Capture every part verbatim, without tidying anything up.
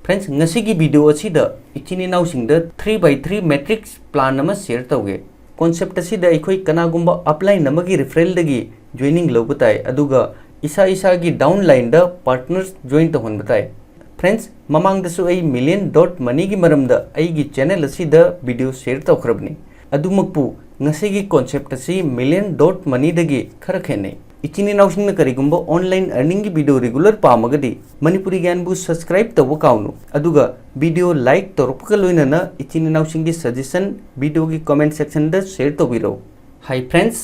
Friends, ꯉꯁꯤꯒꯤ video ꯑꯁꯤꯗ ꯏꯆꯤꯟ ꯏꯅꯥꯎꯁꯤꯡꯗ three by three matrix plan ꯑꯃ share ꯇꯧꯒꯦ꯫ Concept ꯑꯁꯤꯗ ꯑꯩꯈꯣꯏ ꯀꯅꯥꯒꯨꯝꯕ upline ꯑꯃꯒꯤ referralꯗꯒꯤ joining ꯂꯧꯕ ꯇꯥꯏ, ꯑꯗꯨꯒ ꯏꯁꯥ ꯏꯁꯥꯒꯤ downlineꯗ partners join ꯇꯧꯍꯟꯕ ꯇꯥꯏ꯫ Friends, ꯃꯃꯥꯡꯗꯁꯨ ꯑꯩ Million Dot Moneyꯒꯤ ꯃꯔꯝꯗ ꯑꯩꯒꯤ channel ꯑꯁꯤꯗ video share ꯇꯧꯈ꯭ꯔꯕꯅꯤ꯫ ꯑꯗꯨꯃꯛꯄꯨ ꯉꯁꯤꯒꯤ concept ꯑꯁꯤ Million Dot Moneyꯗꯒꯤ ꯈꯔ ꯈꯦꯠꯅꯩ꯫ ꯏꯆꯤꯟ ꯏꯅꯥꯎꯁꯤꯡꯅ ꯀꯔꯤꯒꯨꯝꯕ online earningꯒꯤ video regular ꯄꯥꯝꯃꯒꯗꯤ Manipuri ꯒ꯭ꯌꯥꯟꯕꯨ subscribe ꯇꯧꯕ ꯀꯥꯎꯅꯨ, ꯑꯗꯨꯒ video like ꯇꯧꯔꯛꯄꯒ ꯂꯣꯏꯅꯅ ꯏꯆꯤꯟ ꯏꯅꯥꯎꯁꯤꯡꯒꯤ suggestion videoꯒꯤ comment sectionꯗ share ꯇꯧꯕꯤꯔꯛꯎ꯫ Hi friends,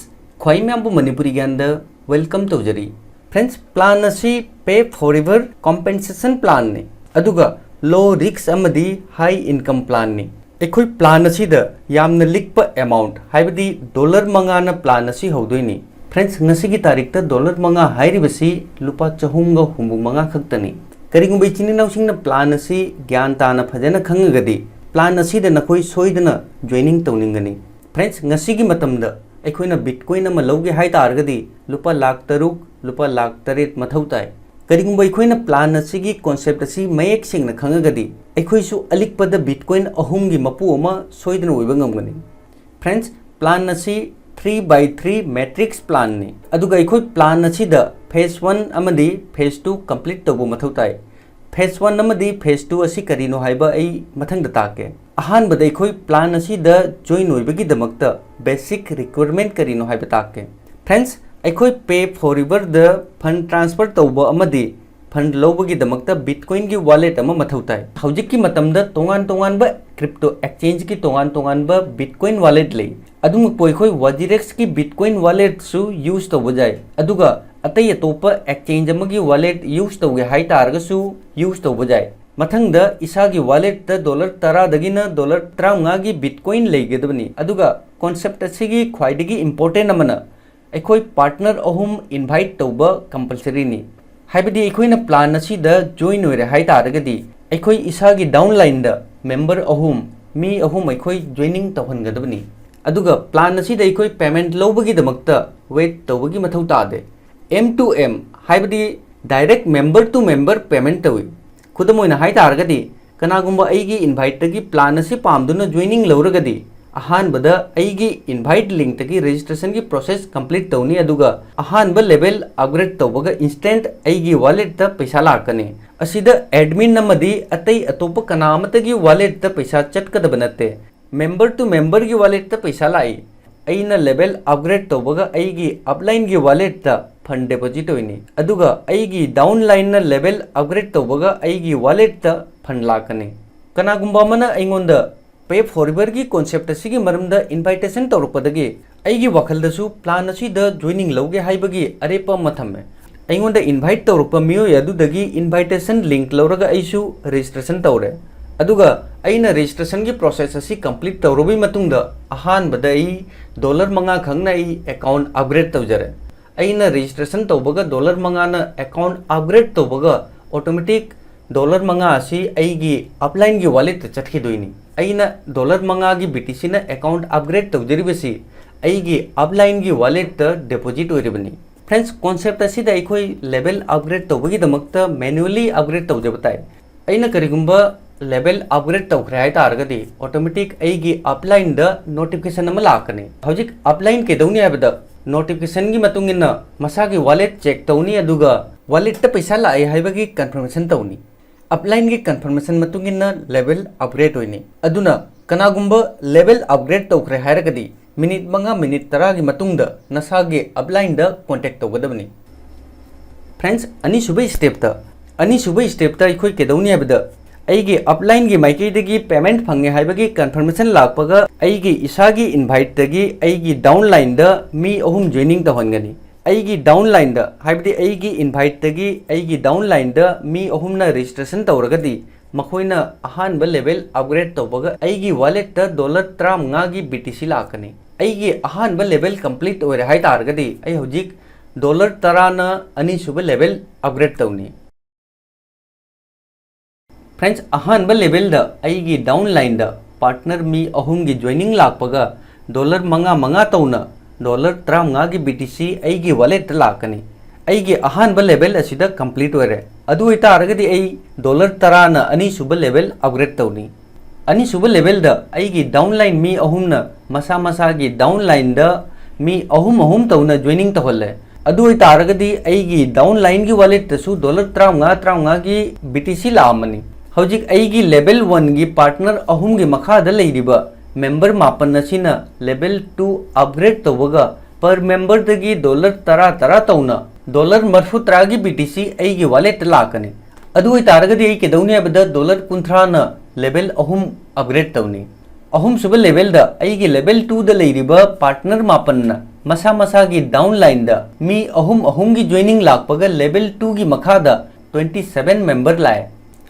ꯈ꯭ꯋꯥꯏ ꯃꯌꯥꯝꯕꯨ ꯃꯅꯤꯄꯨꯔꯤ ꯒ꯭ꯌꯥꯟꯗ welcome ꯇꯧꯖꯔꯤ꯫ Friends, plan ꯑꯁꯤ Pay Forever Compensation Planꯅꯤ, ꯑꯗꯨꯒ low risk ꯑꯃꯗꯤ high income planꯅꯤ꯫ ꯑꯩꯈꯣꯏ plan ꯑꯁꯤꯗ ꯌꯥꯝꯅ ꯂꯤꯛꯄ amount, ꯍꯥꯏꯕꯗꯤ dollar ꯃꯉꯥꯅ plan ꯑꯁꯤ ꯍꯧꯗꯣꯏꯅꯤ꯫ Friends, ꯉꯁꯤꯒꯤ ꯇꯥꯔꯤꯛꯇ dollar ꯃꯉꯥ ꯍꯥꯏꯔꯤꯕꯁꯤ ꯂꯨꯄꯥ ꯆꯍꯨꯝꯒ ꯍꯨꯝꯐꯨ ꯃꯉꯥ ꯈꯛꯇꯅꯤ꯫ ꯀꯔꯤꯒꯨꯝꯕ ꯏꯆꯤꯟ ꯏꯅꯥꯎꯁꯤꯡꯅ plan ꯑꯁꯤ ꯒ꯭ꯌꯥꯟ ꯇꯥꯅ ꯐꯖꯅ ꯈꯪꯉꯒꯗꯤ plan ꯑꯁꯤꯗ ꯅꯈꯣꯏ ꯁꯣꯏꯗꯅ joining ꯇꯧꯅꯤꯡꯒꯅꯤ꯫ Friends, ꯉꯁꯤꯒꯤ ꯃꯇꯝꯗ ꯑꯩꯈꯣꯏꯅ Bitcoin ꯑꯃ ꯂꯧꯒꯦ ꯍꯥꯏ ꯇꯥꯔꯒꯗꯤ ꯂꯨꯄꯥ ꯂꯥꯈ ꯇꯔꯨꯛ, ꯂꯨꯄꯥ ꯂꯥꯈ ꯇꯔꯦꯠ ꯃꯊꯧ ꯇꯥꯏ꯫ ꯀꯔꯤꯒꯨꯝꯕ ꯑꯩꯈꯣꯏꯅ plan ꯑꯁꯤꯒꯤ concept ꯑꯁꯤ ꯃꯌꯦꯛ ꯁꯦꯡꯅ ꯈꯪꯉꯒꯗꯤ ꯑꯩꯈꯣꯏꯁꯨ ꯑꯂꯤꯛꯄꯗ Bitcoin ꯑꯍꯨꯝꯒꯤ ꯃꯄꯨ ꯑꯃ ꯁꯣꯏꯗꯅ ꯑꯣꯏꯕ ꯉꯝꯒꯅꯤ꯫ Friends, plan ꯑꯁꯤ three by three matrix planꯅꯤ, ꯑꯗꯨꯒ ꯑꯩꯈꯣꯏ plan ꯑꯁꯤꯗ phase one ꯑꯃꯗꯤ phase two complete ꯇꯧꯕ ꯃꯊꯧ ꯇꯥꯏ꯫ Phase one ꯑꯃꯗꯤ phase two ꯑꯁꯤ ꯀꯔꯤꯅꯣ ꯍꯥꯏꯕ ꯑꯩ ꯃꯊꯪꯗ ꯇꯥꯛꯀꯦ꯫ ꯑꯍꯥꯟꯕꯗ ꯑꯩꯈꯣꯏ plan ꯑꯁꯤꯗ join ꯑꯣꯏꯕꯒꯤꯗꯃꯛꯇ basic requirement ꯀꯔꯤꯅꯣ ꯍꯥꯏꯕ ꯇꯥꯛꯀꯦ꯫ Friends, ꯑꯩꯈꯣꯏ Pay Foreverꯗ fund transfer ꯇꯧꯕ ꯑꯃꯗꯤ fund ꯂꯧꯕꯒꯤꯗꯃꯛꯇ Bitcoinꯒꯤ wallet ꯑꯃ ꯃꯊꯧ ꯇꯥꯏ꯫ ꯍꯧꯖꯤꯛꯀꯤ ꯃꯇꯝꯗ ꯇꯣꯉꯥꯟ ꯇꯣꯉꯥꯟꯕ crypto exchangeꯀꯤ ꯇꯣꯉꯥꯟ ꯇꯣꯉꯥꯟꯕ Bitcoin wallet ꯂꯩ꯫ ꯑꯗꯨꯃꯛꯄꯨ ꯑꯩꯈꯣꯏ Wazirexꯀꯤ Bitcoin walletꯁꯨ use ꯇꯧꯕ ꯌꯥꯏ, ꯑꯗꯨꯒ ꯑꯇꯩ ꯑꯇꯣꯞꯄ exchange ꯑꯃꯒꯤ wallet use ꯇꯧꯒꯦ ꯍꯥꯏ ꯇꯥꯔꯒꯁꯨ use ꯇꯧꯕ ꯌꯥꯏ꯫ ꯃꯊꯪꯗ ꯏꯁꯥꯒꯤ walletꯇ dollar ꯇꯔꯥꯗꯒꯤꯅ dollar ꯇꯔꯥꯃꯉꯥꯒꯤ Bitcoin ꯂꯩꯒꯗꯕꯅꯤ꯫ ꯑꯗꯨꯒ concept ꯑꯁꯤꯒꯤ ꯈ꯭ꯋꯥꯏꯗꯒꯤ important ꯑꯃꯅ ꯑꯩꯈꯣꯏ partner ꯑꯍꯨꯝ invite ꯇꯧꯕ compulsoryꯅꯤ꯫ ꯍꯥꯏꯕꯗꯤ ꯑꯩꯈꯣꯏꯅ plan ꯑꯁꯤꯗ join ꯑꯣꯏꯔꯦ ꯍꯥꯏ ꯇꯥꯔꯒꯗꯤ ꯑꯩꯈꯣꯏ ꯏꯁꯥꯒꯤ downlineꯗ member ꯑꯍꯨꯝ, ꯃꯤ ꯑꯍꯨꯝ ꯑꯩꯈꯣꯏ joining ꯇꯧꯍꯟꯒꯗꯕꯅꯤ꯫ ꯑꯗꯨꯒ plan ꯑꯁꯤꯗ ꯑꯩꯈꯣꯏ payment ꯂꯧꯕꯒꯤꯗꯃꯛꯇ wait ꯇꯧꯕꯒꯤ ꯃꯊꯧ ꯇꯥꯗꯦ꯫ M to M, ꯍꯥꯏꯕꯗꯤ direct member to member payment ꯇꯧꯏ꯫ ꯈꯨꯗꯝ ꯑꯣꯏꯅ ꯍꯥꯏ ꯇꯥꯔꯒꯗꯤ, ꯀꯅꯥꯒꯨꯝꯕ ꯑꯩꯒꯤ inviteꯇꯒꯤ plan ꯑꯁꯤ ꯄꯥꯝꯗꯨꯅ joining ꯂꯧꯔꯒꯗꯤ, ꯑꯍꯥꯟꯕꯗ ꯑꯩꯒꯤ invite linkꯇꯒꯤ registrationꯒꯤ process complete ꯇꯧꯅꯤ, ꯑꯗꯨꯒ ꯑꯍꯥꯟꯕ level upgrade ꯇꯧꯕꯒ instant ꯑꯩꯒꯤ walletꯇ ꯄꯩꯁꯥ ꯂꯥꯛꯀꯅꯤ꯫ ꯑꯁꯤꯗ admin ꯑꯃꯗꯤ ꯑꯇꯩ ꯑꯇꯣꯞꯄ ꯀꯅꯥ ꯑꯃꯠꯇꯒꯤ walletꯇ ꯄꯩꯁꯥ ꯆꯠꯀꯗꯕ ꯅꯠꯇꯦ꯫ Member to memberꯒꯤ walletꯇ ꯄꯩꯁꯥ ꯂꯥꯛꯏ꯫ ꯑꯩꯅ level upgrade ꯇꯧꯕꯒ ꯑꯩꯒꯤ uplineꯒꯤ walletꯇ fund deposit ꯑꯣꯏꯅꯤ, ꯑꯗꯨꯒ ꯑꯩꯒꯤ downlineꯅ level upgrade ꯇꯧꯕꯒ ꯑꯩꯒꯤ walletꯇ fund ꯂꯥꯛꯀꯅꯤ꯫ ꯀꯅꯥꯒꯨꯝꯕ ꯑꯃꯅ ꯑꯩꯉꯣꯟꯗ Pay Foreverꯒꯤ concept ꯑꯁꯤꯒꯤ ꯃꯔꯝꯗ invitation ꯇꯧꯔꯛꯄꯗꯒꯤ ꯑꯩꯒꯤ ꯋꯥꯈꯜꯗꯁꯨ plan ꯑꯁꯤꯗ joining ꯂꯧꯒꯦ ꯍꯥꯏꯕꯒꯤ ꯑꯔꯦꯞꯄ ꯑꯃ ꯊꯝꯃꯦ꯫ ꯑꯩꯉꯣꯟꯗ invite ꯇꯧꯔꯛꯄ ꯃꯤꯑꯣꯏ ꯑꯗꯨꯗꯒꯤ invitation link ꯂꯧꯔꯒ ꯑꯩꯁꯨ registration ꯇꯧꯔꯦ꯫ ꯑꯗꯨꯒ ꯑꯩꯅ registrationꯒꯤ process ꯑꯁꯤ complete ꯇꯧꯔꯕꯒꯤ ꯃꯇꯨꯡꯗ, ꯑꯍꯥꯟꯕꯗ ꯑꯩ dollar ꯃꯉꯥ ꯈꯛꯅ ꯑꯩ account upgrade ꯇꯧꯖꯔꯦ꯫ ꯑꯩꯅ registration ꯇꯧꯕꯒ dollar ꯃꯉꯥꯅ account upgrade ꯇꯧꯕꯒ automatic dollar ꯃꯉꯥ ꯑꯁꯤ ꯑꯩꯒꯤ uplineꯒꯤ walletꯇ ꯆꯠꯈꯤꯗꯣꯏꯅꯤ꯫ ꯑꯩꯅ dollar ꯃꯉꯥꯒꯤ BTCꯅ account upgrade ꯇꯧꯖꯔꯤꯕꯁꯤ ꯑꯩꯒꯤ uplineꯒꯤ walletꯇ deposit ꯑꯣꯏꯔꯤꯕꯅꯤ꯫ Friends, concept ꯑꯁꯤꯗ ꯑꯩꯈꯣꯏ level upgrade ꯇꯧꯕꯒꯤꯗꯃꯛꯇ manually upgrade ꯇꯧꯖꯕ ꯇꯥꯏ꯫ ꯑꯩꯅ ꯀꯔꯤꯒꯨꯝꯕ level upgrade ꯇꯧꯈ꯭ꯔꯦ ꯍꯥꯏ ꯇꯥꯔꯒꯗꯤ, automatic ꯑꯩꯒꯤ uplineꯗ notification ꯑꯃ ꯂꯥꯛꯀꯅꯤ꯫ ꯍꯧꯖꯤꯛ upline ꯀꯩꯗꯧꯅꯤ ꯍꯥꯏꯕꯗ, notificationꯒꯤ ꯃꯇꯨꯡ ꯏꯟꯅ ꯃꯁꯥꯒꯤ wallet check ꯇꯧꯅꯤ, ꯑꯗꯨꯒ walletꯇ ꯄꯩꯁꯥ ꯂꯥꯛꯑꯦ ꯍꯥꯏꯕꯒꯤ confirmation ꯇꯧꯅꯤ꯫ Uplineꯒꯤ confirmation ꯃꯇꯨꯡ ꯏꯟꯅ level upgrade ꯑꯣꯏꯅꯤ꯫ ꯑꯗꯨꯅ ꯀꯅꯥꯒꯨꯝꯕ level upgrade ꯇꯧꯈ꯭ꯔꯦ ꯍꯥꯏꯔꯒꯗꯤ, minute ꯃꯉꯥ, minute ꯇꯔꯥꯒꯤ ꯃꯇꯨꯡꯗ ꯅꯁꯥꯒꯤ uplineꯗ contact ꯇꯧꯒꯗꯕꯅꯤ꯫ Friends, ꯑꯅꯤꯁꯨꯕ stepꯇ, ꯑꯅꯤꯁꯨꯕ stepꯇ ꯑꯩꯈꯣꯏ ꯀꯩꯗꯧꯅꯤ ꯍꯥꯏꯕꯗ, ꯑꯩꯒꯤ uplineꯒꯤ ꯃꯥꯏꯀꯩꯗꯒꯤ payment ꯐꯪꯉꯦ ꯍꯥꯏꯕꯒꯤ confirmation ꯂꯥꯛꯄꯒ, ꯑꯩꯒꯤ ꯏꯁꯥꯒꯤ inviteꯇꯒꯤ ꯑꯩꯒꯤ downlineꯗ ꯃꯤ ꯑꯍꯨꯝ joining ꯇꯧꯍꯟꯒꯅꯤ꯫ ꯑꯩꯒꯤ downlineꯗ, ꯍꯥꯏꯕꯗꯤ ꯑꯩꯒꯤ inviteꯇꯒꯤ ꯑꯩꯒꯤ downlineꯗ ꯃꯤ ꯑꯍꯨꯝꯅ registration ꯇꯧꯔꯒꯗꯤ, ꯃꯈꯣꯏꯅ ꯑꯍꯥꯟꯕ level upgrade ꯇꯧꯕꯒ ꯑꯩꯒꯤ walletꯇ dollar ꯇꯔꯥꯃꯉꯥꯒꯤ BTC ꯂꯥꯛꯀꯅꯤ꯫ ꯑꯩꯒꯤ ꯑꯍꯥꯟꯕ level complete ꯑꯣꯏꯔꯦ ꯍꯥꯏ ꯇꯥꯔꯒꯗꯤ, ꯑꯩ ꯍꯧꯖꯤꯛ dollar ꯇꯔꯥꯅ ꯑꯅꯤꯁꯨꯕ level upgrade ꯇꯧꯅꯤ꯫ Friends, ꯑꯍꯥꯟꯕ levelꯗ ꯑꯩꯒꯤ downlineꯗ partner ꯃꯤ ꯑꯍꯨꯝꯒꯤ joining ꯂꯥꯛꯄꯒ, dollar ꯃꯉꯥ ꯃꯉꯥ ꯇꯧꯅ dollar ꯇꯔꯥꯃꯉꯥꯒꯤ BTC ꯑꯩꯒꯤ walletꯇ ꯂꯥꯛꯀꯅꯤ꯫ ꯑꯩꯒꯤ ꯑꯍꯥꯟꯕ ꯂꯦꯚꯦꯜ ꯑꯁꯤꯗ ꯀꯝꯄ꯭ꯂꯤꯠ ꯑꯣꯏꯔꯦ꯫ ꯑꯗꯨ ꯑꯣꯏꯇꯥꯔꯒꯗꯤ ꯑꯩ ꯗꯣꯂꯔ ꯇꯔꯥꯅ ꯑꯅꯤꯁꯨꯕ ꯂꯦꯚꯦꯜ ꯑꯞꯒ꯭ꯔꯦꯗ ꯇꯧꯅꯤ꯫ ꯑꯅꯤꯁꯨꯕ ꯂꯦꯚꯦꯜꯗ ꯑꯩꯒꯤ ꯗꯥꯎꯟ ꯂꯥꯏꯟ ꯃꯤ ꯑꯍꯨꯝꯅ ꯃꯁꯥ ꯃꯁꯥꯒꯤ ꯗꯥꯎꯟ ꯂꯥꯏꯟꯗ ꯃꯤ ꯑꯍꯨꯝ ꯑꯍꯨꯝ ꯇꯧꯅ ꯖꯣꯏꯅꯤꯡ ꯇꯧꯍꯜꯂꯦ꯫ ꯑꯗꯨ ꯑꯣꯏꯇꯥꯔꯒꯗꯤ ꯑꯩꯒꯤ ꯗꯥꯎꯟ ꯂꯥꯏꯟꯒꯤ ꯋꯥꯂꯦꯠꯇꯁꯨ ꯗꯣꯂꯔ ꯇꯔꯥꯃꯉꯥ ꯇꯔꯥꯃꯉꯥꯒꯤ ꯕꯤ ꯇꯤ ꯁꯤ ꯂꯥꯛꯑꯝꯃꯅꯤ꯫ ꯍꯧꯖꯤꯛ ꯑꯩꯒꯤ ꯂꯦꯚꯦꯜ ꯋꯥꯟꯒꯤ ꯄꯥꯔꯠꯅꯔ ꯑꯍꯨꯝꯒꯤ ꯃꯈꯥꯗ ꯂꯩꯔꯤꯕ ꯃꯦꯝꯕꯔ ꯃꯥꯄꯟ ꯑꯁꯤꯅ ꯂꯦꯚꯦꯜ ꯇꯨ ꯑꯞꯒ꯭ꯔꯦꯗ ꯇꯧꯕꯒ ꯄꯔ ꯃꯦꯝꯕꯔꯗꯒꯤ ꯗꯣꯂꯔ ꯇꯔꯥ ꯇꯔꯥ ꯇꯧꯅ ꯗꯣꯂꯔ ꯃꯔꯤꯐꯨ ꯇꯔꯥꯒꯤ ꯕꯤ ꯇꯤ ꯁꯤ ꯑꯩꯒꯤ ꯋꯥꯂꯦꯠꯇ ꯂꯥꯛꯀꯅꯤ꯫ ꯑꯗꯨ ꯑꯣꯏꯇꯥꯔꯒꯗꯤ ꯑꯩ ꯀꯩꯗꯧꯅꯤ ꯍꯥꯏꯕꯗ ꯗꯣꯂꯔ ꯀꯨꯟꯊ꯭ꯔꯥꯅ ꯂꯦꯚꯦꯜ ꯑꯍꯨꯝ ꯑꯞꯒ꯭ꯔꯦꯗ ꯇꯧꯅꯤ꯫ ꯑꯍꯨꯝꯁꯨꯕ ꯂꯦꯚꯦꯜꯗ ꯑꯩꯒꯤ ꯂꯦꯚꯦꯜ ꯇꯨꯗ ꯂꯩꯔꯤꯕ ꯄꯥꯔꯠꯅꯔ ꯃꯥꯄꯟꯅ ꯃꯁꯥ ꯃꯁꯥꯒꯤ ꯗꯥꯎꯟ ꯂꯥꯏꯟꯗ ꯃꯤ ꯑꯍꯨꯝ ꯑꯍꯨꯝꯒꯤ ꯖꯣꯏꯅꯤꯡ ꯂꯥꯛꯄꯒ ꯂꯦꯚꯦꯜ ꯇꯨꯒꯤ ꯃꯈꯥꯗ ꯇ꯭ꯋꯦꯟꯇꯤ ꯁꯚꯦꯟ ꯃꯦꯝꯕꯔ ꯂꯥꯛꯑꯦ꯫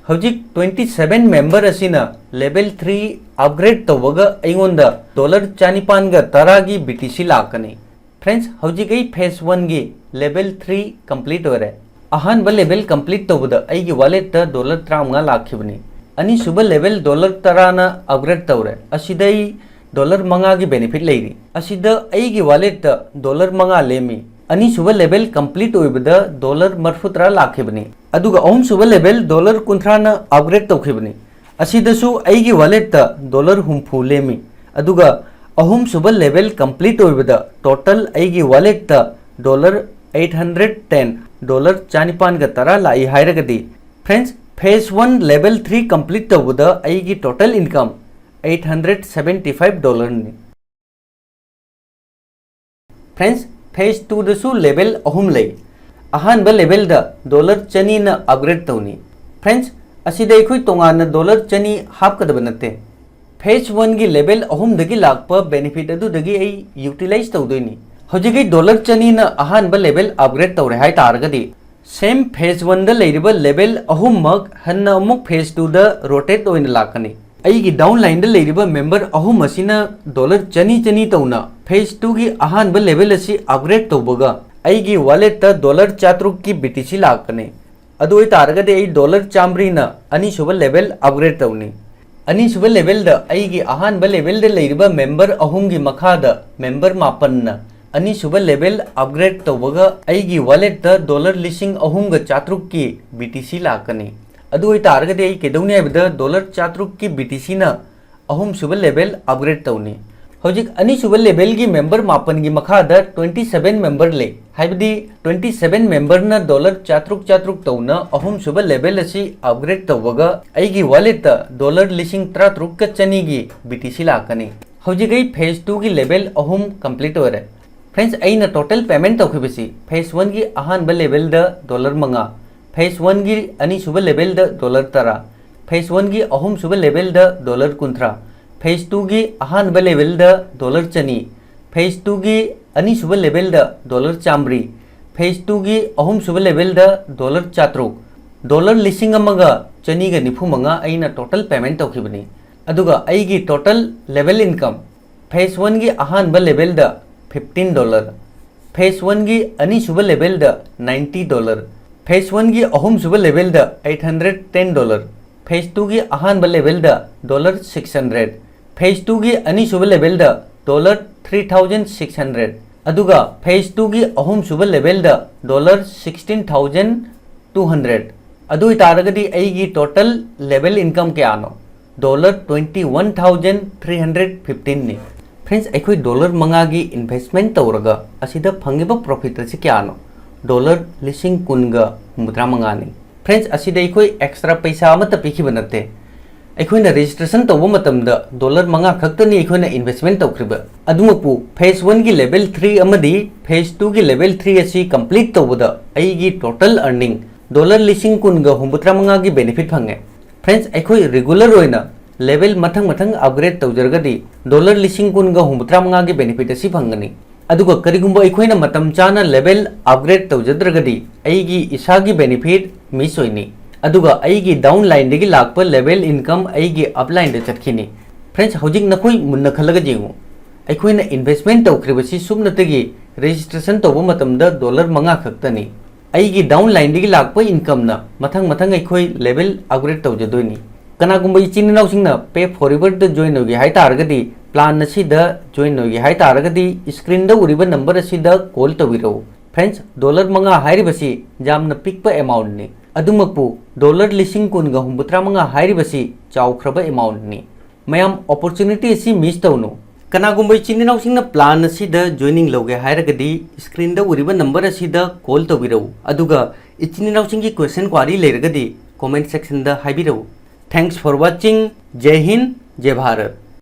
ꯍꯧꯖꯤꯛ ꯇ꯭ꯋꯦꯟꯇꯤ ꯁꯚꯦꯟ ꯃꯦꯝꯕꯔ ꯑꯁꯤꯅ ꯂꯦꯚꯦꯜ ꯊ꯭ꯔꯤ ꯑꯞꯒ꯭ꯔꯦꯗ ꯇꯧꯕꯒ ꯑꯩꯉꯣꯟꯗ ꯗꯣꯂꯔ ꯆꯅꯤꯄꯥꯟꯒ ꯇꯔꯥꯒꯤ ꯕꯤ ꯇꯤ ꯁꯤ ꯂꯥꯛꯀꯅꯤ꯫ ꯐ꯭ꯔꯦꯟꯁ, ꯍꯧꯖꯤꯛ ꯑꯩ ꯐꯦꯁ ꯋꯥꯟꯒꯤ ꯂꯦꯚꯦꯜ ꯊ꯭ꯔꯤ ꯀꯝꯄ꯭ꯂꯤꯠ ꯑꯣꯏꯔꯦ꯫ ꯑꯍꯥꯟꯕ ꯂꯦꯚꯦꯜ ꯀꯝꯄ꯭ꯂꯤꯠ ꯇꯧꯕꯗ ꯑꯩꯒꯤ ꯋꯥꯂꯦꯠꯇ ꯗꯣꯂꯔ ꯇꯔꯥꯃꯉꯥ ꯂꯥꯛꯈꯤꯕꯅꯤ꯫ ꯑꯅꯤꯁꯨꯕ ꯂꯦꯚꯦꯜ ꯗꯣꯂꯔ ꯇꯔꯥꯅ ꯑꯞꯒ꯭ꯔꯦꯗ ꯇꯧꯔꯦ꯫ ꯑꯁꯤꯗ ꯑꯩ ꯗꯣꯂꯔ ꯃꯉꯥꯒꯤ ꯕꯦꯅꯤꯐꯤꯠ ꯂꯩꯔꯤ꯫ ꯑꯁꯤꯗ ꯑꯩꯒꯤ ꯋꯥꯂꯦꯠꯇ ꯗꯣꯂꯔ ꯃꯉꯥ ꯂꯦꯝꯃꯤ꯫ ꯑꯅꯤꯁꯨꯕ ꯂꯦꯚꯦꯜ ꯀꯝꯄ꯭ꯂꯤꯠ ꯑꯣꯏꯕꯗ ꯗꯣꯂꯔ ꯃꯔꯤꯐꯨ ꯇꯔꯥ ꯂꯥꯛꯈꯤꯕꯅꯤ꯫ ꯑꯗꯨꯒ ꯑꯍꯨꯝꯁꯨꯕ ꯂꯦꯚꯦꯜ ꯗꯣꯂꯔ ꯀꯨꯟꯊ꯭ꯔꯥꯅ ꯑꯞꯒ꯭ꯔꯦꯗ ꯇꯧꯈꯤꯕꯅꯤ꯫ ꯑꯁꯤꯗꯁꯨ ꯑꯩꯒꯤ ꯋꯥꯂꯦꯠꯇ ꯗꯣꯂꯔ ꯍꯨꯝꯐꯨ ꯂꯦꯝꯃꯤ꯫ ꯑꯗꯨꯒ ꯑꯍꯨꯝꯁꯨꯕ ꯂꯦꯚꯦꯜ ꯀꯝꯄ꯭ꯂꯤꯠ ꯑꯣꯏꯕꯗ ꯇꯣꯇꯜ ꯑꯩꯒꯤ ꯋꯥꯂꯦꯠꯇ dollar eight hundred ten, dollar ꯆꯅꯤꯄꯥꯟꯒ ꯇꯔꯥ ꯂꯥꯛꯏ ꯍꯥꯏꯔꯒꯗꯤ, friends, phase one level three complete ꯇꯧꯕꯗ ꯑꯩꯒꯤ total income eight hundred seventy five ꯗꯣꯂꯔꯅꯤ꯫ ꯐ꯭ꯔꯦꯟꯁ, ꯐꯦꯁ ꯇꯨꯗꯁꯨ ꯂꯦꯚꯦꯜ ꯑꯍꯨꯝ ꯂꯩ꯫ ꯑꯍꯥꯟꯕ ꯂꯦꯚꯦꯜꯗ ꯗꯣꯂꯔ ꯆꯅꯤꯅ ꯑꯞꯒ꯭ꯔꯦꯗ ꯇꯧꯅꯤ꯫ ꯐ꯭ꯔꯦꯟꯁ, ꯑꯁꯤꯗ ꯑꯩꯈꯣꯏ ꯇꯣꯉꯥꯟꯅ ꯗꯣꯂꯔ ꯆꯅꯤ ꯍꯥꯞꯀꯗꯕ ꯅꯠꯇꯦ꯫ ꯐꯦꯁ ꯋꯥꯟꯒꯤ ꯂꯦꯚꯦꯜ ꯑꯍꯨꯝꯗꯒꯤ ꯂꯥꯛꯄ ꯕꯦꯅꯤꯐꯤꯠ ꯑꯗꯨꯗꯒꯤ ꯑꯩ ꯌꯨꯇꯤꯂꯥꯏꯖ ꯇꯧꯗꯣꯏꯅꯤ꯫ ꯍꯧꯖꯤꯛ ꯑꯩ ꯗꯣꯂꯔ ꯆꯅꯤꯅ ꯑꯍꯥꯟꯕ ꯂꯦꯚꯦꯜ ꯑꯞꯒ꯭ꯔꯦꯗ ꯇꯧꯔꯦ ꯍꯥꯏ ꯇꯥꯔꯒꯗꯤ, ꯁꯦꯝ ꯐꯦꯁ ꯋꯥꯟꯗ ꯂꯩꯔꯤꯕ ꯂꯦꯚꯦꯜ ꯑꯍꯨꯝꯃꯛ ꯍꯟꯅ ꯑꯃꯨꯛ ꯐꯦꯁ ꯇꯨꯗ ꯔꯣꯇꯦꯠ ꯑꯣꯏꯅ ꯂꯥꯛꯀꯅꯤ꯫ ꯑꯩꯒꯤ ꯗꯥꯎꯟ ꯂꯥꯏꯟꯗ ꯂꯩꯔꯤꯕ ꯃꯦꯝꯕꯔ ꯑꯍꯨꯝ ꯑꯁꯤꯅ ꯗꯣꯂꯔ ꯆꯅꯤ ꯆꯅꯤ ꯇꯧꯅ ꯐꯦꯁ ꯇꯨꯒꯤ ꯑꯍꯥꯟꯕ ꯂꯦꯚꯦꯜ ꯑꯁꯤ ꯑꯞꯒ꯭ꯔꯦꯗ ꯇꯧꯕꯒ ꯑꯩꯒꯤ ꯋꯥꯂꯦꯠꯇ ꯗꯣꯂꯔ ꯆꯥꯇ꯭ꯔꯨꯛꯀꯤ ꯕꯤ ꯇꯤ ꯁꯤ ꯂꯥꯛꯀꯅꯤ꯫ ꯑꯗꯨ ꯑꯣꯏꯇꯥꯔꯒꯗꯤ ꯑꯩ ꯗꯣꯂꯔ ꯆꯥꯃꯔꯤꯅ ꯑꯅꯤꯁꯨꯕ ꯂꯦꯚꯦꯜ ꯑꯞꯒ꯭ꯔꯦꯗ ꯇꯧꯅꯤ꯫ ꯑꯅꯤꯁꯨꯕ ꯂꯦꯚꯦꯜꯗ ꯑꯩꯒꯤ ꯑꯍꯥꯟꯕ ꯂꯦꯚꯦꯜꯗ ꯂꯩꯔꯤꯕ ꯃꯦꯝꯕꯔ ꯑꯍꯨꯝꯒꯤ ꯃꯈꯥꯗ ꯃꯦꯝꯕꯔ ꯃꯥꯄꯟꯅ ꯑꯅꯤꯁꯨꯕ level upgrade ꯇꯧꯕꯒ ꯑꯩꯒꯤ walletꯇ dollar ꯂꯤꯁꯤꯡ ꯑꯍꯨꯝꯒ ꯆꯥꯇ꯭ꯔꯨꯛꯀꯤ B T C ꯂꯥꯛꯀꯅꯤ꯫ ꯑꯗꯨ ꯑꯣꯏꯇꯥꯔꯒꯗꯤ ꯑꯩ ꯀꯩꯗꯧꯅꯤ ꯍꯥꯏꯕꯗ dollar ꯆꯥꯇ꯭ꯔꯨꯛꯀꯤ B T Cꯅ ꯑꯍꯨꯝꯁꯨꯕ level upgrade ꯇꯧꯅꯤ꯫ ꯍꯧꯖꯤꯛ ꯑꯅꯤꯁꯨꯕ levelꯒꯤ member ꯃꯥꯄꯟꯒꯤ ꯃꯈꯥꯗ twenty seven member ꯂꯩ, ꯍꯥꯏꯕꯗꯤ twenty seven memberꯅ dollar ꯆꯥꯇ꯭ꯔꯨꯛ ꯆꯥꯇ꯭ꯔꯨꯛ ꯇꯧꯅ ꯑꯍꯨꯝꯁꯨꯕ level ꯑꯁꯤ upgrade ꯇꯧꯕꯒ ꯑꯩꯒꯤ walletꯇ dollar ꯂꯤꯁꯤꯡ ꯇꯔꯥꯇꯔꯨꯛꯀ ꯆꯅꯤꯒꯤ B T C ꯂꯥꯛꯀꯅꯤ꯫ ꯍꯧꯖꯤꯛ ꯑꯩ phase twoꯒꯤ level ꯑꯍꯨꯝ complete ꯑꯣꯏꯔꯦ꯫ Friends, ꯑꯩꯅ total payment ꯇꯧꯈꯤꯕꯁꯤ phase oneꯒꯤ ꯑꯍꯥꯟꯕ levelꯗ dollar ꯃꯉꯥ, phase oneꯒꯤ ꯑꯅꯤꯁꯨꯕ levelꯗ dollar ꯇꯔꯥ, phase oneꯒꯤ ꯑꯍꯨꯝꯁꯨꯕ levelꯗ dollar ꯀꯨꯟꯊ꯭ꯔꯥ, phase twoꯒꯤ ꯑꯍꯥꯟꯕ levelꯗ dollar ꯆꯅꯤ, phase twoꯒꯤ ꯑꯅꯤꯁꯨꯕ levelꯗ dollar ꯆꯥꯝꯃꯔꯤ, phase twoꯒꯤ ꯑꯍꯨꯝꯁꯨꯕ levelꯗ dollar ꯆꯥꯇ꯭ꯔꯨꯛ, dollar ꯂꯤꯁꯤꯡ ꯑꯃꯒ ꯆꯅꯤꯒ ꯅꯤꯐꯨ ꯃꯉꯥ ꯑꯩꯅ total payment ꯇꯧꯈꯤꯕꯅꯤ꯫ ꯑꯗꯨꯒ ꯑꯩꯒꯤ total level income phase oneꯒꯤ ꯑꯍꯥꯟꯕ levelꯗ fifteen dollar, phase oneꯒꯤ ꯑꯅꯤꯁꯨꯕ levelꯗ ninety dollar, phase oneꯒꯤ ꯑꯍꯨꯝꯁꯨꯕ levelꯗ eight hundred ten dollar, phase twoꯒꯤ ꯑꯍꯥꯟꯕ levelꯗ dollar six hundred, phase twoꯒꯤ ꯑꯅꯤꯁꯨꯕ levelꯗ dollar three thousand six hundred, ꯑꯗꯨꯒ phase twoꯒꯤ ꯑꯍꯨꯝꯁꯨꯕ levelꯗ dollar sixteen thousand two hundred꯫ ꯑꯗꯨ ꯑꯣꯏꯇꯥꯔꯒꯗꯤ ꯑꯩꯒꯤ total level income ꯀꯌꯥꯅꯣ? Dollar twenty one thousand three hundred fifteenꯅꯤ꯫ Friends, ꯑꯩꯈꯣꯏ dollar ꯃꯉꯥꯒꯤ investment ꯇꯧꯔꯒ ꯑꯁꯤꯗ ꯐꯪꯉꯤꯕ profit ꯑꯁꯤ ꯀꯌꯥꯅꯣ? Dollar ꯂꯤꯁꯤꯡ ꯀꯨꯟꯒ ꯍꯨꯝꯐꯨꯇꯔꯥ ꯃꯉꯥꯅꯤ꯫ Friends, ꯑꯁꯤꯗ ꯑꯩꯈꯣꯏ extra ꯄꯩꯁꯥ ꯑꯃꯠꯇ ꯄꯤꯈꯤꯕ ꯅꯠꯇꯦ꯫ ꯑꯩꯈꯣꯏꯅ registration ꯇꯧꯕ ꯃꯇꯝꯗ dollar ꯃꯉꯥ ꯈꯛꯇꯅꯤ ꯑꯩꯈꯣꯏꯅ investment ꯇꯧꯈ꯭ꯔꯤꯕ꯫ ꯑꯗꯨꯃꯛꯄꯨ phase oneꯒꯤ level three ꯑꯃꯗꯤ phase twoꯒꯤ level three ꯑꯁꯤ complete ꯇꯧꯕꯗ ꯑꯩꯒꯤ total earning dollar ꯂꯤꯁꯤꯡ ꯀꯨꯟꯒ ꯍꯨꯝꯐꯨꯇꯔꯥ ꯃꯉꯥꯒꯤ benefit ꯐꯪꯉꯦ꯫ Friends, ꯑꯩꯈꯣꯏ regular ꯑꯣꯏꯅ level ꯃꯊꯪ ꯃꯊꯪ upgrade ꯇꯧꯖꯔꯒꯗꯤ dollar ꯂꯤꯁꯤꯡ ꯀꯨꯟꯒ ꯍꯨꯝꯐꯨꯇꯔꯥ ꯃꯉꯥꯒꯤ benefit ꯑꯁꯤ ꯐꯪꯒꯅꯤ꯫ ꯑꯗꯨꯒ ꯀꯔꯤꯒꯨꯝꯕ ꯑꯩꯈꯣꯏꯅ ꯃꯇꯝ ꯆꯥꯅ level upgrade ꯇꯧꯖꯗ꯭ꯔꯒꯗꯤ ꯑꯩꯒꯤ ꯏꯁꯥꯒꯤ benefit miss ꯑꯣꯏꯅꯤ꯫ ꯑꯗꯨꯒ ꯑꯩꯒꯤ downlineꯗꯒꯤ ꯂꯥꯛꯄ level income ꯑꯩꯒꯤ uplineꯗ ꯆꯠꯈꯤꯅꯤ꯫ Friends, ꯍꯧꯖꯤꯛ ꯅꯈꯣꯏ ꯃꯨꯟꯅ ꯈꯜꯂꯒ ꯌꯦꯡꯉꯨ꯫ ꯑꯩꯈꯣꯏꯅ investment ꯇꯧꯈ꯭ꯔꯤꯕꯁꯤ ꯁꯨꯞꯅꯇꯒꯤ registration ꯇꯧꯕ ꯃꯇꯝꯗ dollar ꯃꯉꯥ ꯈꯛꯇꯅꯤ꯫ ꯑꯩꯒꯤ downlineꯗꯒꯤ ꯂꯥꯛꯄ incomeꯅ ꯃꯊꯪ ꯃꯊꯪ ꯑꯩꯈꯣꯏ level upgrade ꯇꯧꯖꯗꯣꯏꯅꯤ꯫ ꯀꯅꯥꯒꯨꯝꯕ ꯏꯆꯤꯟ ꯏꯅꯥꯎꯁꯤꯡꯅ Pay Foreverꯗ join ꯑꯣꯏꯒꯦ ꯍꯥꯏ ꯇꯥꯔꯒꯗꯤ Plan ꯑꯁꯤꯗ join ꯑꯣꯏꯒꯦ ꯍꯥꯏ ꯇꯥꯔꯒꯗꯤ screenꯗ ꯎꯔꯤꯕ number ꯑꯁꯤꯗ call ꯇꯧꯕꯤꯔꯛꯎ꯫ Friends, dollar ꯃꯉꯥ ꯍꯥꯏꯔꯤꯕꯁꯤ ꯌꯥꯝꯅ ꯄꯤꯛꯄ amountꯅꯤ꯫ ꯑꯗꯨꯃꯛꯄꯨ dollar ꯂꯤꯁꯤꯡ ꯀꯨꯟꯒ ꯍꯨꯝꯐꯨꯇꯔꯥ ꯃꯉꯥ ꯍꯥꯏꯔꯤꯕꯁꯤ ꯆꯥꯎꯈ꯭ꯔꯕ amountꯅꯤ꯫ ꯃꯌꯥꯝ, opportunity ꯑꯁꯤ miss ꯇꯧꯅꯨ꯫ ꯀꯅꯥꯒꯨꯝꯕ ꯏꯆꯤꯟ ꯏꯅꯥꯎꯁꯤꯡꯅ plan ꯑꯁꯤꯗ joining ꯂꯧꯒꯦ ꯍꯥꯏꯔꯒꯗꯤ screenꯗ ꯎꯔꯤꯕ number ꯑꯁꯤꯗ call ꯇꯧꯕꯤꯔꯛꯎ꯫ ꯑꯗꯨꯒ ꯏꯆꯤꯟ ꯏꯅꯥꯎꯁꯤꯡꯒꯤ question query ꯂꯩꯔꯒꯗꯤ comment sectionꯗ ꯍꯥꯏꯕꯤꯔꯛꯎ꯫ Thanks for watching. ꯖꯩ Hind, ꯖꯩ Bharat.